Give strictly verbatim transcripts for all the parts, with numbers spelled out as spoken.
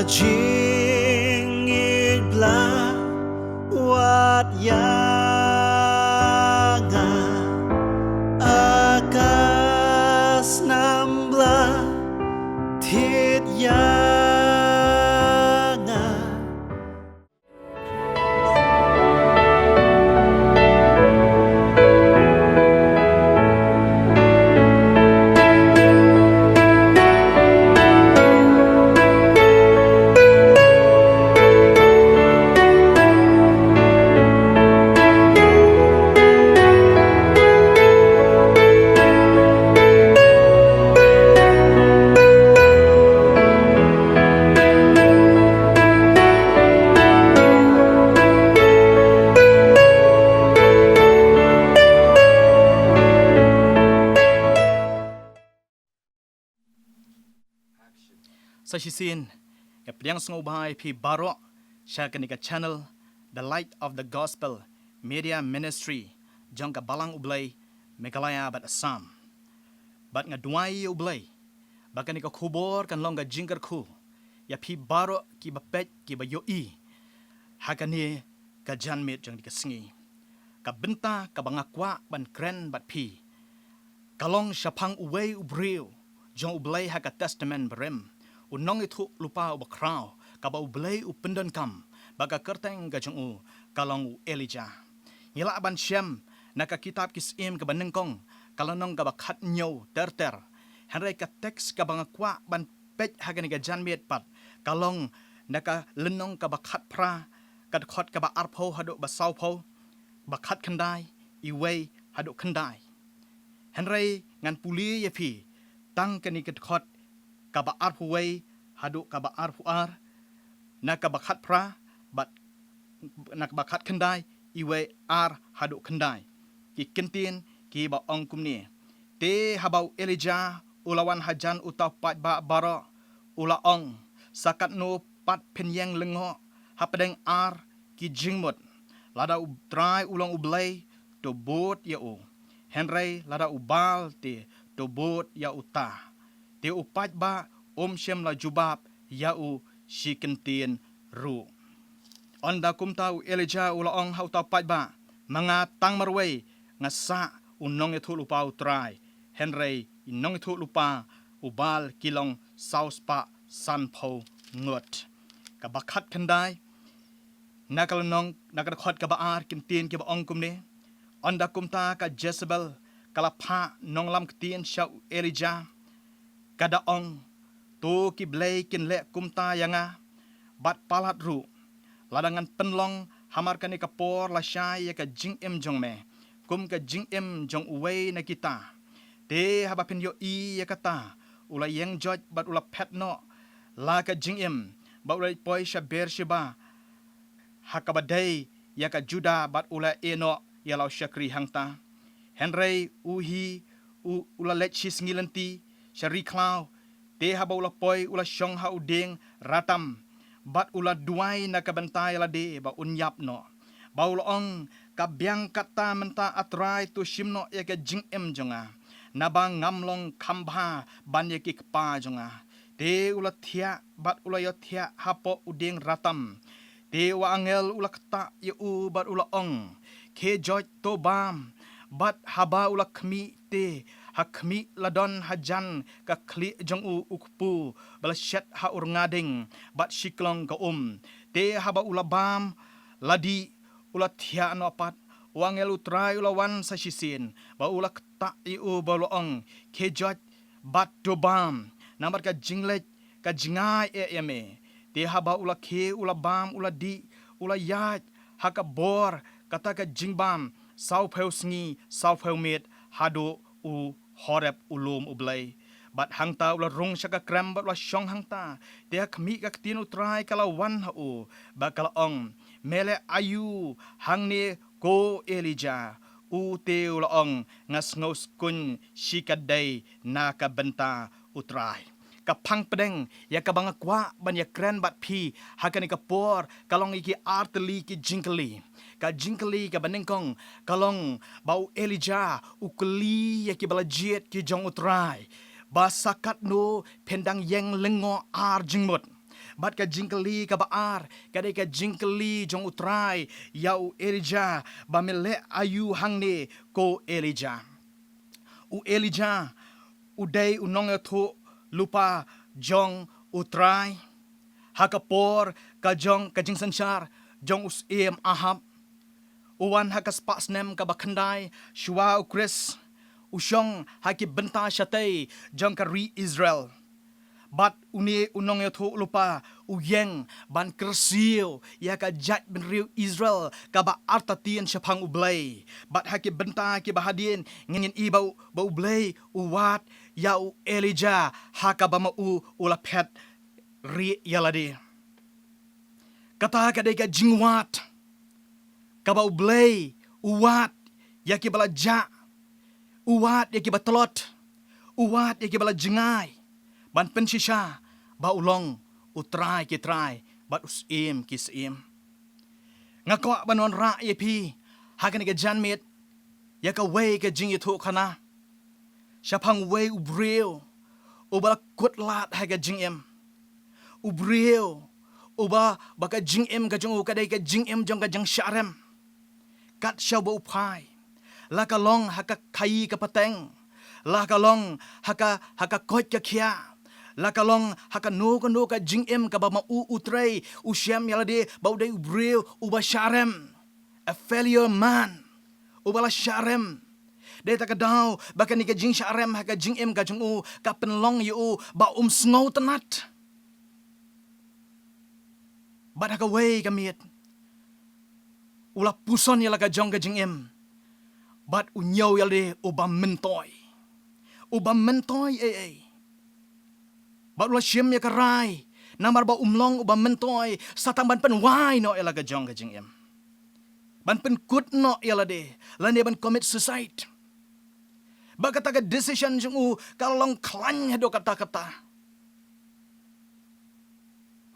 Jingïeit Blei wat ïa nga, aka snam Blei thied ïa nga. Sa shisien, nga pdiang sngewbha ïa phi baroh sha kane ka channel, The Light of the Gospel Media Ministry, jong ka Balang U Blei, Meghalaya bad Assam. Bad nga duwai ïa U Blei ba kane ka khubor kan long ka jingkyrkhu ïa phi baroh kiba peit, kiba ïohi ha kane ka janmiet jong kane ka sngi. Ka bynta kaba nga kwah ban kren bad phi ka long shaphang uwei u briew jong U Blei ha ka Testament Barim, u nongïathuhlypa uba khraw, kaba U Blei u pyndonkam, ba ka kyrteng ka jong u ka long u Elijah. Ngi lah ban shem na ka kitab Ki Syiem kaba nyngkong, ka lynnong kaba khathynñiew ter ter. Hynrei ka teks kaba nga kwah ban peit ha kane ka janmiet pat ka long na ka lynnong kaba khatphra, ka dkhot kaba arphew haduh ba sawphew, ba khatkhyndai, iwei haduh khyndai. Hynrei ngan pule ïa phi tang kane ka dkhot kaba arphew wei haduh kaba arphew ar, na kaba khatphra bad na kaba khatkhyndai, iwei, ar haduh khyndai. Ki kyntien kiba ong kumne: Te haba u Elijah u la wan hajan uta u paidbah baroh, u la ong, Sa katno pat phin ïeng lyngngoh hapdeng ar ki jingmut? Lada U Trai u long U Blei, to bud ïa u. Hynrei lada u Baal te, to bud ïa uta. Te u paidbah um shym la jubab ïa u shi kyntien ruh. Ynda kumta u Elijah u la ong ha uta u paidbah, Ma nga tang marwei nga sah u nongïathuhlypa U Trai. Hynrei i nongïathuhlypa u Baal ki long saw spah sanphew ngut. Kaba khatkhyndai, na ka lynnong, na ka dkhot kaba ar, ki kyntien kiba ong kumne: Ynda kumta ka Jezebel ka la phah nonglam ktien sha u Elijah, ka da ong, To ki blei kin leh kumta ïa nga bad palat ruh, lada ngan pynlong hamar kane ka por lashai ïa ka jingim jong me kum ka jingim jong uwei na kita. Te haba phin ïohi ïa kata, u la ïeng joit bad u la phet noh la ka jingim, bad u la leit poi sha Beersheba, ha kaba dei ïa ka Judah, bad u la ïeh noh ïa la u shakri hangta. Hynrei u hi u, u la leit shisngi lynti sha ri khlaw. Te haba u la poi, u la shong ha u dieng ratam bad u la duwai na ka bynta ïa lade ba un ïap noh, ba u la ong, Ka biang kata mynta, A Trai, to shim noh ïa ka jingim jong nga, naba ngam long kham bha ban ïa ki kpa jong nga. Te u la thiah bad u la ïohthiah hapoh u dieng ratam. Te u angel u la ktah ïa u bad u la ong, Khie joit, to bam. Bad haba u la khmih te, ha khmih la don hajan ka khlieh jong u u kpu ba la shet ha u rnga ding bad shiklong ka um. Te haba u la bam la dih, u la thiah noh pat. U angel U Trai u la wan sa shisien bad u la ktah ïa u bad u la ong, Khie joit bad to bam, namar ka jingleit ka jngai eh ïa me. Te haba u la khie, u la bam, u la dih, u la ïaid ha ka bor kata ka jingbam sawphew sngi sawphew miet haduh u Horeb, u lum U Blei. Bad hangta u la rung sha ka krem bad u la shong hangta. Te ha khmih ka ktien U Trai ka la wan ha u bad ka la ong, Me leh aïu hangne, ko Elijah? U te u la ong, Nga sngew skuiñ shikatdei na ka bynta U Trai. Ka phang pdeng ïa kaba nga kwah ban ïakren bad phi ha kane ka por ka long ïa ki artylli ki jingkylli. Ka jingkylli kaba nyngkong ka long ba u Elijah u kylli ïa kiba la jied ki jong U Trai ba sa katno phin dang ïeng lyngngoh ar jingmut. Bad ka jingkylli kaba ar ka dei ka jingkylli jong U Trai ïa u Elijah ba me leh aïu hangne, ko Elijah. U Elijah u dei u nongïathuhlypa jong U Trai. Ha ka por ka jong ka jingsynshar jong u Syiem Ahab, u wan ha ka spah snem kaba khyndai shuwa U Khrist, u shong ha ki bynta shatei jong ka ri Israel. Bad une u nongïathuhlypa u ïeng ban kyrsiew ïa ka jaitbynriew Israel kaba artatien shaphang U Blei. Bad ha ki bynta kiba hadien ngin ïohi ba U, ba U Blei u wad ïa u Elijah ha kaba ma u u la phet rieh ïa lade. Kata ka dei ka jingwad kaba U Blei u wad ïa kiba la jah, u wad ïa kiba tlot, u wad ïa kiba la jngai, ban pynshisha ba u long U Trai ki trai bad U Syiem ki syiem. Nga kwah ban wanrah ïa phi ha kane ka janmiet ïa kawei ka jingïathuhkhana shaphang uwei u briew uba la kut lad ha ka jingim. U briew uba, ba ka jingim ka jong u ka dei ka jingim jong ka jingshah rem. Kat shaba u phai, la ka long ha ka khaïi ka pateng, la ka long ha ka, ha ka koit ka khiah, la ka long ha kano kano ka jingim kaba ma u u trei, u shem ïa lade ba u dei u briew uba shah rem. A failure man, uba la shah rem. Dei ta ka daw ba kane ka jingshah rem ha ka jingim ka jong u ka pynlong ïa u ba um sngewtynnat. Bad ha kawei ka miet u la puson ïa la ka jong ka jingim bad u ñiew ïa lade uba myntoi. Uba myntoi ei ei. Bad u la shim ïa ka rai namar ba um long uba myntoi, sa tang ban pynwai noh ïa la ka jong ka jingim, ban pynkut noh ïa lade, lane ban commit suicide. Ba kata ka decision jong u ka long khlaiñ haduh katta katta.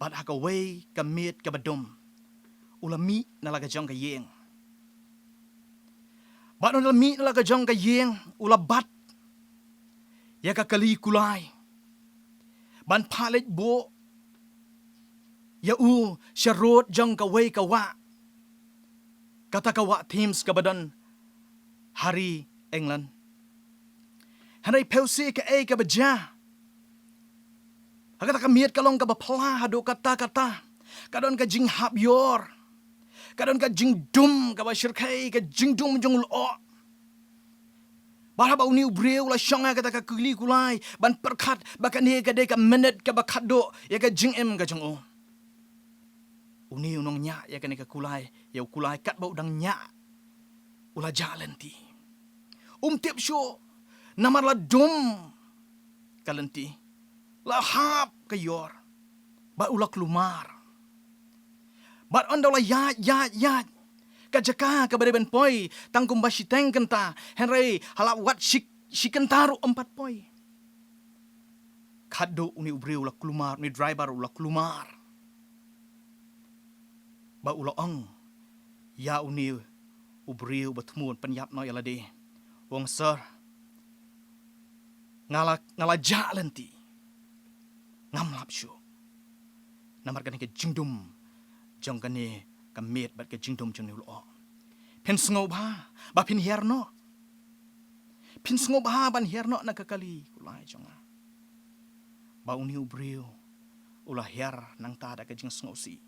Bad ha kawei ka miet kaba dum u la mih na la ka jong ka ïing. Bad u la mih na la ka jong ka ïing, u la bat ïa ka kali kulai ban phah leit buh ïa u sha rud jong kawei ka wah. Kata ka wah Thames kaba don ha ri England. Hynrei phewse kaei kaba jia. Ha kata ka miet ka long kaba phylla haduh katta katta. Ka don ka jinghap ïor. Ka don ka jingdum kaba shyrkhei, ka jingdum jong u lyoh. Bad haba une u briew u la shong ha kata ka kali kulai ban pyrkhat ba kane ka dei ka minit kaba khatduh ïa ka jingim ka jong u, une u nongñiah ïa kane ka kulai, ïa u kulai katba u dang ñiah u la jah lynti. Um tip shuh namar la dum ka lynti, la hap ka ïor. Bad u la kulmar. Bad ynda u la ïaid ïaid ïaid, ka jaka kaba dei ban poi tang kumba shiteng kynta, hynrei ha la wat shi, shi kynta ruh um pat poi. Khatduh une u briew u la kulmar, une u driver u la kulmar. Bad u la ong ïa une u briew ba thmu ban pynïap noh ïa lade, u ong, "Sir, nga la, nga la jah lynti. Ngam lap shuh namar kane ka jingdum jong kane ka miet bad ka jingdum jong une u lyoh. Phin sngewbha ba phin hiar noh. Phin sngewbha ban hiar noh na ka kali kulai jong nga." Bad une u briew u la hiar nangta da ka jingsngewsih.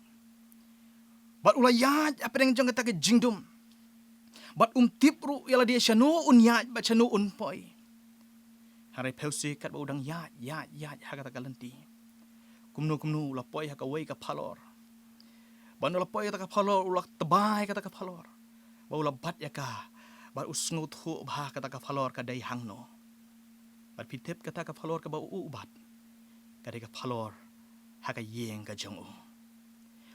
Bad u la ïaid hapdeng jong kata ka jingdum. Bad um tip ruh ïa lade shano un ïaid bad shano un poi. Hynrei phewse katba u dang ïaid ïaid ïaid ha kata ka lynti, kumno kumno u la poi ha kawei ka phalor. Bad u la poi ha kata ka phalor, u la tbai ha kata ka phalor. Bad u la bat ïa ka. Bad u sngewthuh ba kata ka phalor ka dei hangno. Bad phi tip kata ka phalor kaba u, u bat, ka dei ka phalor ha ka ïing ka jong u.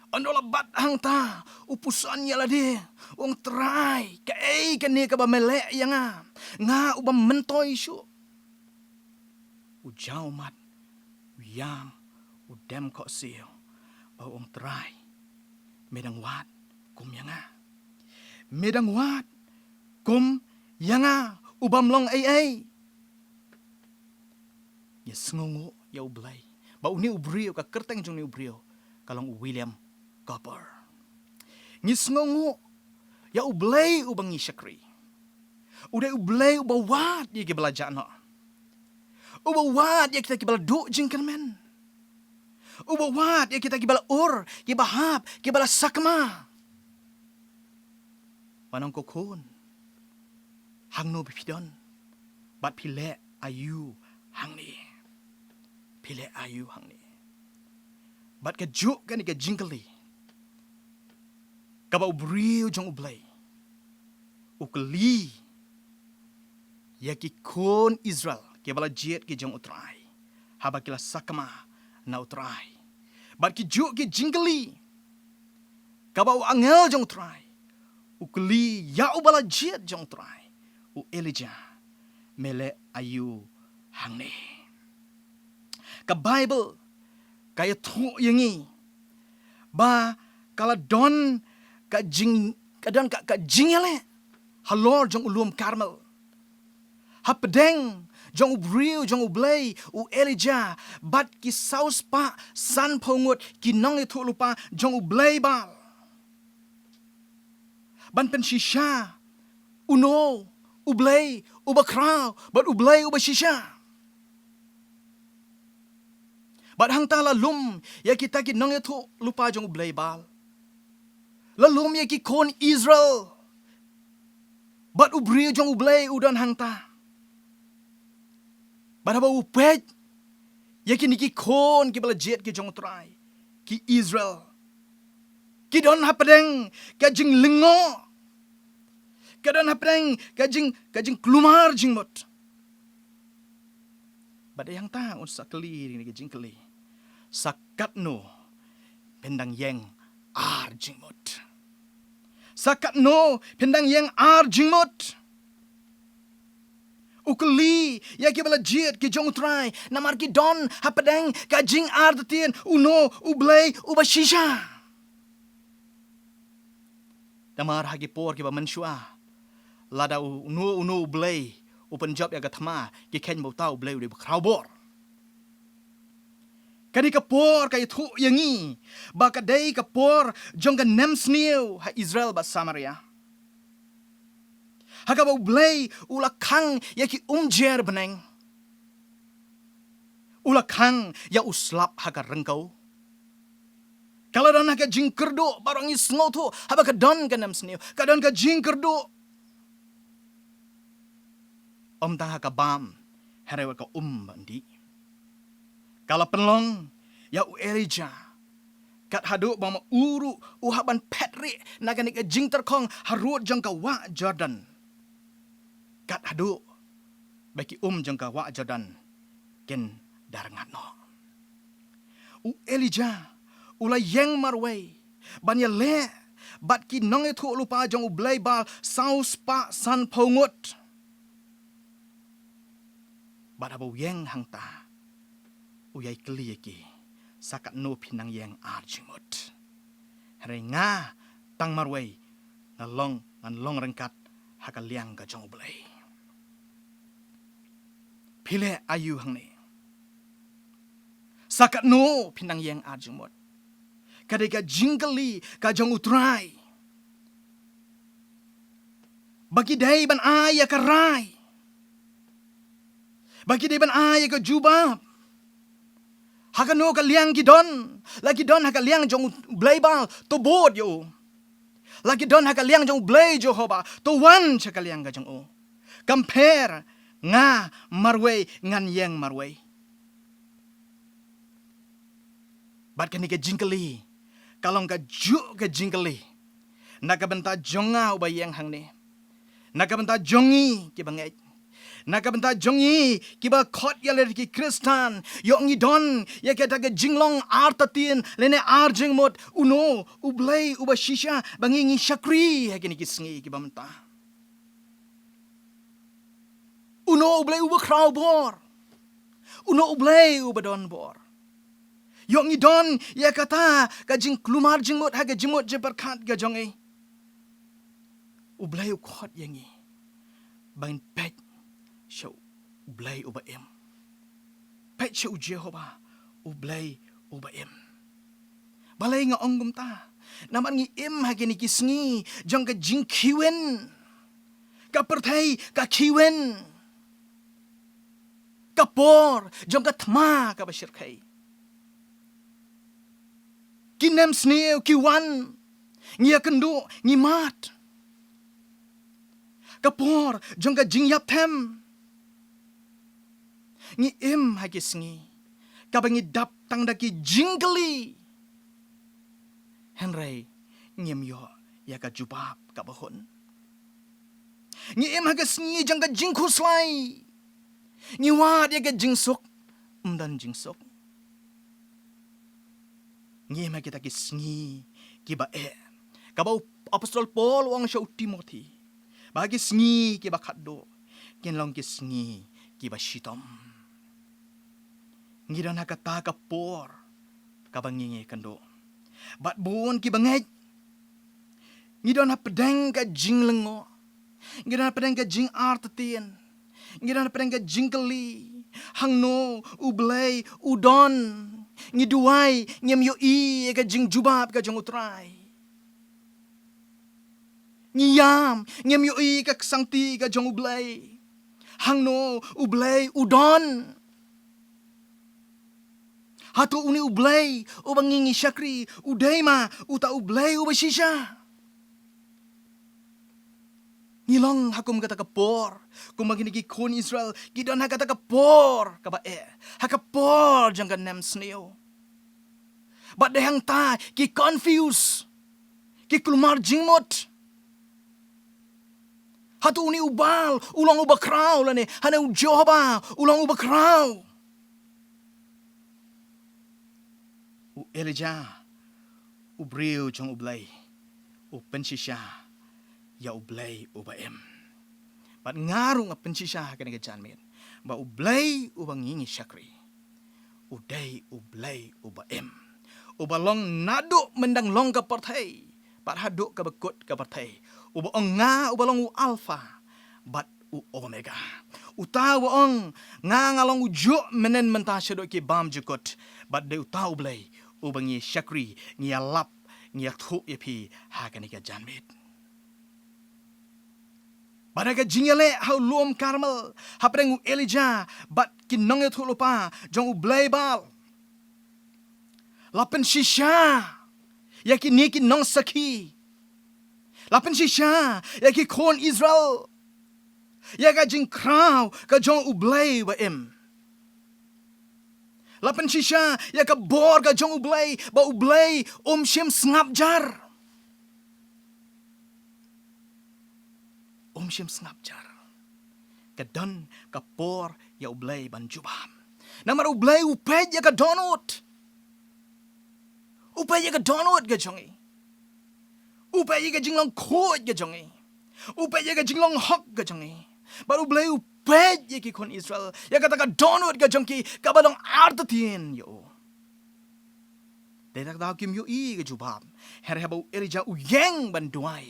Ynda u la bat hangta, u puson ïa lade, u ong, "Trai, kaei kane kaba me leh ïa nga? Nga uba myntoi shuh." U jaw mat, u ïam, u dem khohsiew, bad u ong, "Trai, me dang wad kum ïa nga. Me dang wad kum ïa nga, u bym long ei ei. Ngi sngewnguh ïa U Blei Ba une u briew, ka kyrteng jong une u briew ka long u William Cowper. Ngi sngewnguh ïa U Blei uba ngi shakri. U dei U Blei uba wad ïa kiba la jah noh, uba wad ïa kita kiba la duh jingkyrmen, uba wad ïa kita kiba la ur, kiba hap, kiba la sakma. Wanong ko khun, hangno phi don, bad phi leh aïu hangne? Phi leh aïu hangne? Bad kajuh kane ka jingkylli kaba u briew jong U Blei u kylli ïa ki khun Israel kiba la jied ki jong U Trai haba ki la sakma na U Trai. Bad kajuh ki jingkylli kaba u angel jong U Trai u kylli ïa uba la jied jong U Trai, u Elijah, me leh aïu hangne? Ka Baibl ka ïathuh ïa ngi ba ka la don ka jing, ka don ka, ka jingïaleh halor jong u lum Karmel, hapdeng jong u briew jong U Blei u Elijah bad ki saw spah sanphew ngut ki nongïathuhlypa jong u blei Baal, ban pynshisha uno U Blei uba khraw bad U Blei uba shisha. Bad hangta la lum ïa kita ki nongïathuhlypa jong u blei Baal, la lum ïa ki khun Israel. Bad u briew jong U Blei u don hangta. Bad haba u peit ïa kine ki khun kiba la jied ki jong U Trai, ki Israel, ki don hapdeng ka jinglyngngoh, ka don hapdeng ka jing, ka jingkulmar jingmut. Bad hangta un sa kylli ïa kane ka jingkylli: Sa katno phin dang ïeng ar jingmut? Sa katno phin dang ïeng ar jingmut? U kylli ïa kiba la jied ki jong U Trai namar ki don hapdeng ka jingartatien uno U Blei uba shisha. Namar ha ki por kiba mynshuwa, lada uno uno U Blei u pynjop ïa ka thma, ki kheiñ ba uta U Blei u dei ba khraw bor. Kane ka por ka ïathuh ïa ngi ba ka dei ka por jong ka nemsniew ha Israel bad Samaria, ha kaba U Blei u la khang ïa ki umjer bneng. U la khang ïa u slap ha ka ryngkew. Ka la don ha ka jingkyrduh, baroh ngi sngewthuh, haba ka don ka nemsniew ka don ka jingkyrduh. Ym tang ha ka bam, hynrei wat ka um ban dih. Ka la pynlong ïa u Elijah kat haduh ba ma u ruh u hap ban phet rieh na kane ka jingtyrkhong harud jong ka wah Jordan, kat haduh ba ki um jong ka wah Jordan kin da rngat noh. U Elijah u la ïeng marwei ban ïaleh bad ki nongïathuhlypa jong u blei Baal saw spah sanphew ngut. Bad haba u ïeng hangta, u ïai kylli ïa ki: Sa katno phin nang ïeng ar jingmut? Hynrei nga tang marwei, nga long, ngan long ryngkat ha ka liang ka jong U Blei. Phi leh aïu hangne? Sa katno phin nang ïeng ar jingmut? Ka dei ka jingkylli ka jong U Trai. Ba ki dei ban ai ïa ka rai, ba ki dei ban ai ïa ka jubab. Ha kano ka liang ki don? La ki don ha ka liang jong u blei Baal, to bud ïa u. La ki don ha ka liang jong U Blei Jehobah, to wan sha ka liang ka jong u. Kam pher, nga marwei ngan ïeng marwei. Bad kane ka jingkylli ka long kajuh ka jingkylli na ka bynta jong nga uba ïeng hangne, na ka bynta jong ngi kiba ngeit, na ka bynta jong ngi kiba khot ïa lade ki Khristan. Ïoh ngi don ïa kata ka jinglong artatien lane ar jingmut, uno U Blei uba shisha ba ngi ngi shakri ha kine ki sngi kiba mynta? Uno U Blei uba khraw bor? Uno U Blei uba don bor? Ïoh ngi don ïa kata ka jingkulmar jingmut ha ka jingmut jingpyrkhat ka jong ngi? U Blei u khot ïa ngi ba ngin peit sha U Blei uba im, peit sha U Jehobah U Blei uba im. Balei nga ong kumta? Namar ngi im ha kine ki sngi jong ka jingkhiew win. Ka pyrthei ka khiew win. Ka por jong ka thma kaba shyrkhei. Ki nemsniew ki wan. Ngi ïakynduh, ngi mad. Ka por jong ka jingïapthem. Ngi im ha ki sngi kaba ngi dap tang da ki jingkylli, hynrei ngim ïoh ïa ka jubab kaba hun. Ngi im ha ki sngi jong ka jingkhuslai. Ngi wad ïa ka jingsuk, ym don jingsuk. Ngi im ha kita ki sngi kiba eh, kaba u Apostol Paul u ong sha u Timothi ba ki sngi kiba khatduh kin long ki sngi kiba shitom. Ngi don ha kata ka por kaba ngi ïakynduh bad bun kiba ngeit. Ngi don hapdeng ka jinglyngngoh. Ngi don hapdeng ka jingartatien. Ngi don hapdeng ka jingkylli, hangno U Blei u don? Ngi duwai, ngim ïohi ïa ka jingjubab ka jong U Trai. Ngi ïam, ngim ïohi ka ksangti ka jong U Blei. Hangno U Blei u don? Hato une U Blei uba ngi ngi shakri u dei ma uta U Blei uba shisha? Ngi long ha kum kata ka por, kumba kine ki khun Israel ki don ha kata ka por kaba eh, ha ka por jong ka nemsniew. Bad dei hangta ki confuse, ki kulmar jingmut. Hato une u Baal u long uba khraw lane hane u Jehobah u long uba khraw? U Elijah, u briew jong U Blei, u pynshisha ïa U Blei uba im. Bad nga ruh nga pynshisha ha kane ka janmiet ba U Blei uba ngi ngi shakri u dei U Blei uba im, uba long naduh myndang long ka pyrthei bad haduh kaba kut ka pyrthei, uba ong nga uba long u Alpha bad u Omega. Uta uba ong nga nga long u juh mynhynnin mynta shaduh ki bymjukut. Bad dei uta U Blei uba ngi shakri, ngi ïalap, ngi ïathuh ïa phi ha kane ka janmiet. Bad ha ka jingïaleh ha u lum Karmel hapdeng u Elijah bad ki nongïathuhlypa jong U Blei Baal, la pynshisha ïa kine ki nongsakhi, la pynshisha ïa ki khun Israel ïa ka jingkhraw ka jong U Blei uba im. La pynshisha ïa ka bor ka jong U Blei ba U Blei um shym sngap jar. Um shym sngap jar. Ka don ka por ïa U Blei ban jubab. Namar U Blei u peit ïa ka dohnud. U peit ïa ka dohnud ka jong ngi. U peit ïa ka jinglong khuid ka jong ngi. U peit ïa ka jinglong hok ka jong ngi. Bad U Blei u peit ïa ki khun Israel, ïa kata ka dohnud ka jong ki kaba long artatien ïa u. Te da ka daw kim ïohi ka jubab. Hynrei haba u Elijah u ïeng ban duwai,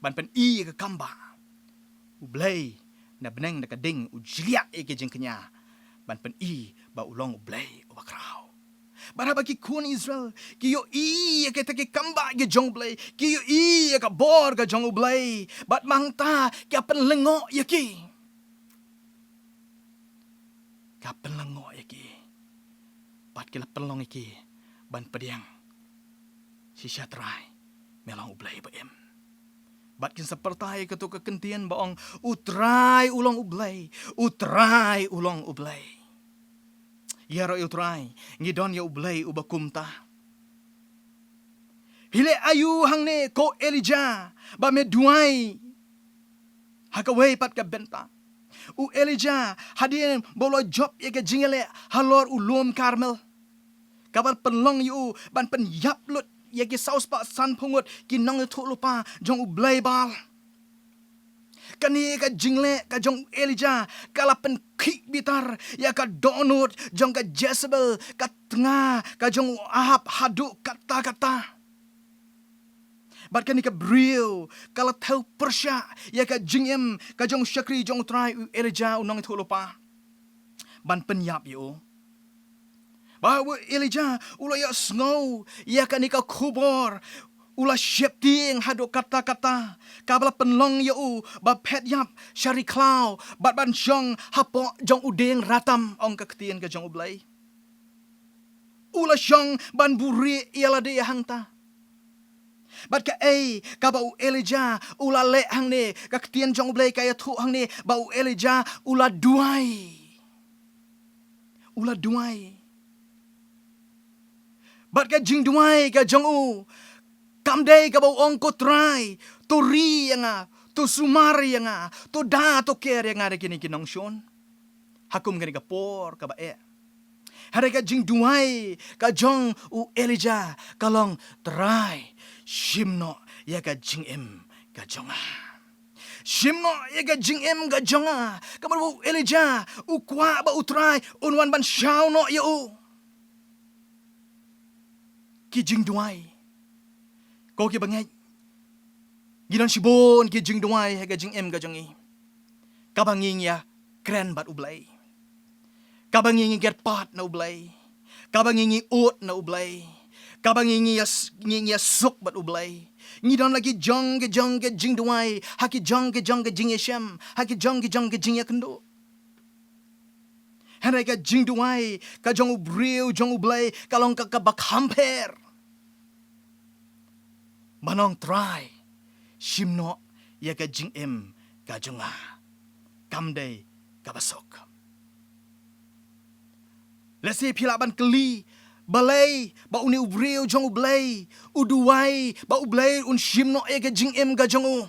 ban pyni ïa ka kambah, U Blei na bneng na ka ding u jliah ïa ka jingkñia ban pyni ba u long U Blei uba khraw. Bad haba ki khun Israel ki ïohi ïa kita ki kambah ki jong U Blei, ki ïohi ïa ka bor ka jong U Blei, bad mynta ka pynlyngngoh ïa ki. Ka pynlyngngoh ïa ki. Bad ki la pynlong ïa ki ban pdiang, shisha Trai, me long U Blei ba im. Bad kin sa pyrta ïa kato ka kyntien ba ong, U Trai u long U Blei, U Trai u long U Blei. Ïaroh ïa U Trai, ngi don ïa U Blei uba kumta. Phi leh aïu hangne ko Elijah ba me duwai ha kawei pat ka bynta? U Elijah hadien ba u la jop ïa ka jingïaleh halor u lum Karmel, kaba pynlong ïa u ban pynïap lut ïa ki saw spah sanphew ngut ki nongïathuhlypa jong u blei Baal. Kane ka jingleh ka jong u Elijah ka la pynkhih bitar ïa ka dohnud jong ka Jezebel, ka tnga ka jong u Ahab haduh katta katta. Bad kane ka briew ka la thew pyrshah ïa ka jingim ka jong u shakri jong u Trai u Elijah u nongïathuhlypa ban pynïap ïa u. Ba u Elijah u la ïohsngew ïa kane ka khubor, u la sheptieng haduh katta katta, kaba la pynlong ïa u ba phet ïap sha ri khlaw bad ban shong hapoh jong u dieng ratam, ong ka ktien ka jong U Blei. U la shong ban buhrieh ïa lade hangta. Bad kaei kaba u Elijah u la leh hangne, ka ktien jong U Blei ka ïathuh hangne ba u Elijah u la duwai. U la duwai. Bad ka jingduwai ka jong u kam dei kaba u ong, "Ko Trai, to ri ïa nga, to sumar ïa nga, to da to ker ïa nga da kine ki nongshun." Ha kum kane ka por kaba eh, hynrei ka jingduwai ka jong u Elijah ka long, "Trai, shim noh ïa ka jingim ka jong nga. Shim noh ïa ka jingim ka jong nga." Ka mut ba u Elijah u kwah ba u Trai un wan ban shaw noh ïa u. Ki jingduwai, ko ki bangeit, ngi don shibun ki jingduwai ha ka jingim ka jong ngi, kaba ngi ngi ïa kren bad U Blei, kaba ngi ngi get pat na U Blei, kaba ngi ngi ud na U Blei, kaba ngi ngi ïa s-, ngi ngi ïa suk bad U Blei. Ngi don la ki jong ki jong ki jingduwai, ha ki jong ki jong ki jingïashem, ha ki jong ki jong ki jingïakynduh. Hynrei ka jingduwai ka jong u briew jong U Blei ka long ka kaba kham pher. Ban ong, "Trai, shim noh ïa ka jingim ka jong nga." Kam dei kaba suk. Lehse phi lah ban kylli, balei ba une u briew jong U Blei u duwai ba U Blei un shim noh ïa ka jingim ka jong u?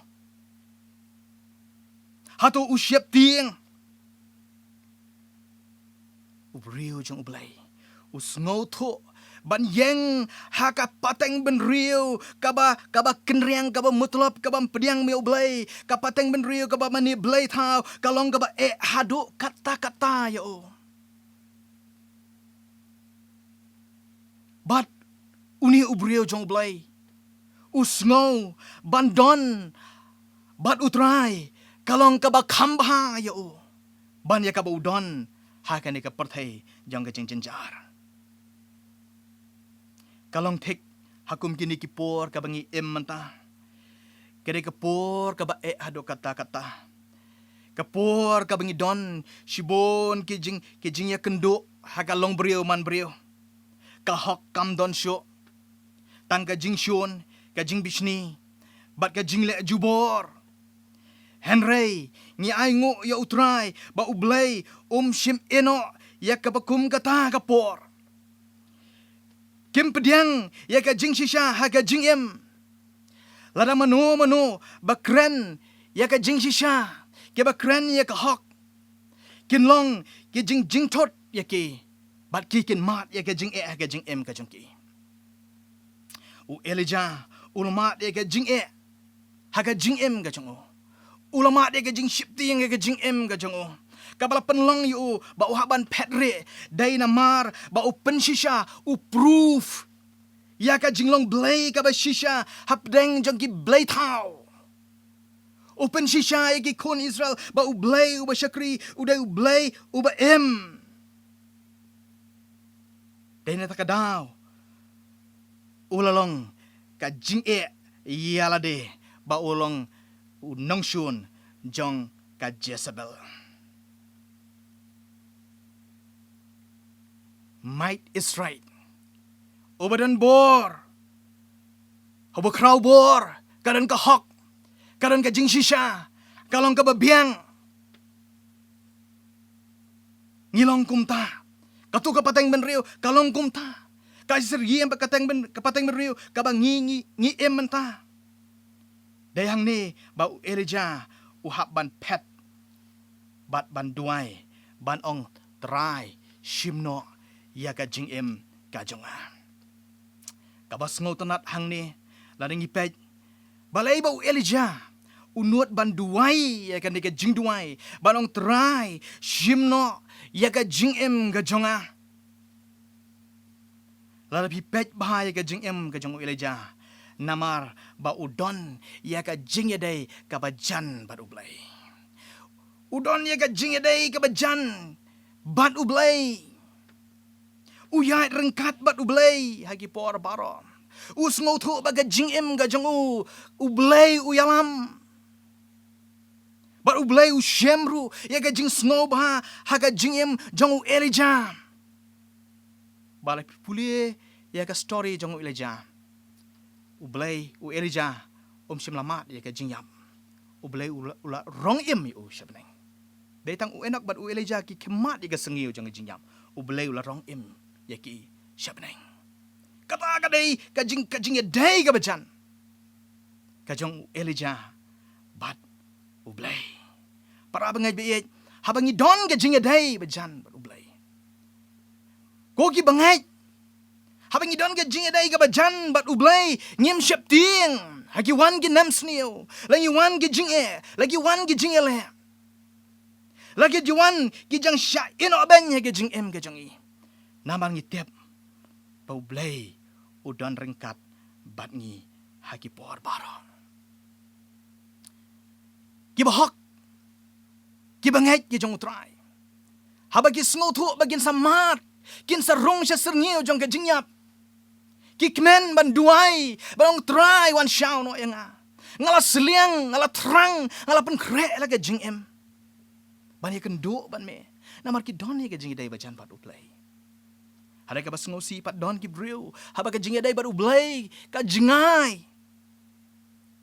Hato u sheptieng? U briew jong U Blei u sngewthuh ban ïeng ha ka pateng bynriew kaba, kaba kynriang, kaba mutlop, kaba ym pdiang ma U Blei. Ka pateng bynriew kaba mane blei thaw ka long kaba eh haduh katta katta ïa u. Bad une u briew jong U Blei u sngew ban don bad U Trai ka long kaba kham bha ïa u ban ïa kaba u don ha kane ka pyrthei jong ka jingjynjar. Ka long thik ha kum kine ki por kaba ngi im mynta. Ka dei ka por kaba eh haduh katta katta. Ka por kaba ngi don shibun ki jing, ki jingïakynduh ha ka longbriew manbriew. Ka hok kam don shuh, tang ka jingshun, ka jingbishni bad ka jingleh jubor. Hynrei ngi ainguh ïa U Trai ba U Blei um shym ïehnoh ïa kaba kum kata ka por. Kim pdiang ïa ka jingshisha ha ka jingim. Lada mano mano ba kren ïa ka jingshisha, kiba kren ïa ka hok, kin long ki jingjynthut ïa ki bad ki kin mad ïa ka jingeh ha ka jingim ka jong ki. U Elijah u la mad ïa ka jingeh ha ka jingim ka jong u. U la mad ïa ka jingsheptieng ha ka jingim ka jong u, kaba la pynlong ïa u ba u hap ban phet rieh. Dei namar ba u pynshisha, u prove ïa ka jinglong Blei kaba shisha hapdeng jong ki blei thaw. U pynshisha ïa ki khun Israel ba U Blei uba shakri u dei U Blei uba im. Dei na kata ka daw u la long ka jingeh ïa lade ba u long u nongshun jong ka Jezebel. Might is right. Uba don bor, uba khraw bor, ka don ka hok, ka don ka jingshisha, ka long kaba biang. Ngi long kumta. Katu ka pateng bynriew ka long kumta. Ka syriem ba ka teng byn, ka pateng bynriew kaba ngi, ngi, ngi im mynta. Dei hangne ba u Elijah u hap ban phet bad ban duwai, ban ong, Trai, shim noh ïa ka jingim ka jong nga. Kaba sngewtynnat hangne, lada ngi peit balei ba u Elijah u nud ban duwai ïa kane ka jingduwai, ban ong, Trai, shim noh ïa ka jingim ka jong nga. Lada phi peit bha ïa ka jingim ka jong u Elijah, namar ba u don ïa ka jingïadei kaba jan bad U Blei. U don ïa ka jingïadei kaba jan bad U Blei. U ïaid ryngkat bad U Blei ha ki por baroh. U sngewthuh ba ka jingim ka jong u, U Blei u ïalam. Bad U Blei u shem ruh ïa ka jingsngewbha ha ka jingim jong u Elijah. Ba la pule ïa ka story jong u Elijah, U Blei, u Elijah um shym la mad ïa ka jingïap. U Blei u la, u la rong im ïa u sha bneng. Dei tang u Enok bad u Elijah ki kham mad ïa ka sniew jong ka jingïap. U Blei u la rong im ïa ki sha bneng. Kata ka dei ka jing, ka jingïadei kaba jan ka jong u Elijah bad U Blei. Para bangeit ba ïeit, haba ngi don ka jingïadei ba jan bad U Blei, ko ki bangeit, haba ngi don ka jingïadei kaba jan bad U Blei, ngim sheptieng ha ki wan ki nemsniew, la ngi wan ki jingeh, la ki wan ki jingeh leh, la ki wan ki jingshah ïehnoh beiñ ha ka jingim ka jong ngi. Namar ngi tip ba U Blei u don ryngkat bad ngi ha ki por baroh. Ki bahok, ki bangeit ki jong U Trai, haba ki sngewthuh ba kin sa mad, kin sa rung sha syrngiew jong ka jingïap, ki kmen ban duwai, ban ong, Trai, wan shaw noh ïa nga. Nga la sliang, nga la thrang, nga la pynkhreh la ka jingim ban ïakynduh bad me. Namar ki don ïa ka jingïadei ba jan bad U Blei. Hynrei kaba sngewsih pat don ki briew, haba ka jingïadei bad U Blei ka jngai,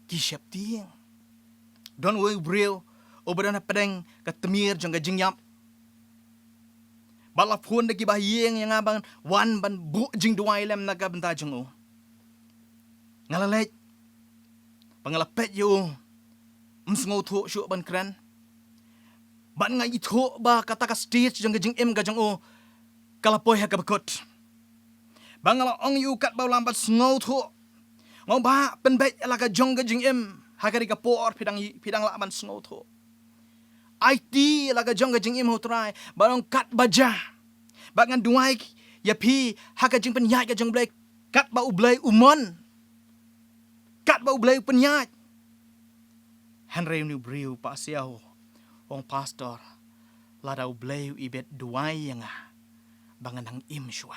ki sheptieng. Don uwei u briew uba don hapdeng ka tmier jong ka jingïap. Bad la phone da ki bahaïing ïa nga ban wan ban buh jingduwai lem na ka bynta jong u. Nga la leit. Ba nga la peit ïa u, um sngewthuh shuh ban kren. Bad nga ithuh ba kata ka stage jong ka jingim ka jong u ka la poi ha kaba kut. Ba nga la ong ïa u katba u lam ban sngewthuh, nga ong, Bah, pynbeit la ka jong ka jingim, ha kane ka por phi dang, phi dang lah ban sngewthuh. Aiti la ka jong ka jingim ha U Trai, bad ong, katba jia, bad ngan duwai ïa phi ha ka jingpynïaid ka jong U Blei, katba U Blei u mon, katba U Blei u pynïaid. Hynrei une u briew u pasiaw, u ong, Pastor, lada U Blei u ibit duwai ïa nga ba ngan nang im shuwa.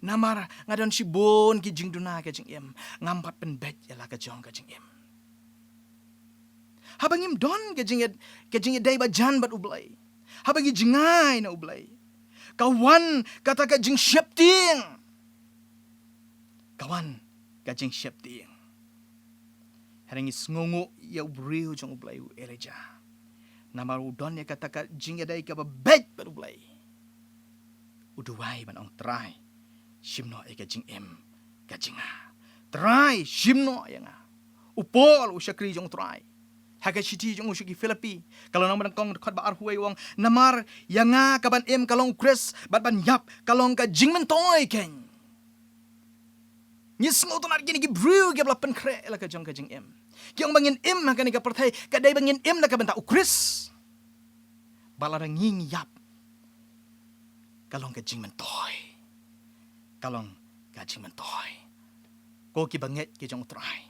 Namar nga don shibun ki jingduna ka jingim, ngam pat pynbeit ïa la ka jong ka jingim. Haba ngim don ka jingïa, ka jingïadei ba jan bad U Blei, haba ngi jngai na U Blei, ka wan kata ka jingsheptieng. Ka wan ka jingsheptieng. Hynrei ngi sngewnguh ïa u briew jong U Blei, u Elijah. Namar u don ïa kata ka jingïadei kaba beit bad U Blei, u duwai ban ong, Trai, shim noh ïa ka jingim ka jong nga. Trai, shim noh ïa nga. U Paul, u shakri jong U Trai, ha ka shithi jong u sha ki Philippi, ka lynnong ba nyngkong, dkhot ba arphew wei, u ong, Namar ïa nga ka ban im ka long U Khrist, bad ban ïap ka long ka jingmyntoi keiñ. Ngi sngewtynnat kine ki briew kiba la pynkhreh la ka jong ka jingim. Ki ong ba ngin im ha kane ka pyrthei ka dei ba ngin im na ka bynta U Khrist. Bad lada ngi ngi ïap, ka long ka jingmyntoi. Ka long ka jingmyntoi. Ko ki bangeit ki jong U Trai,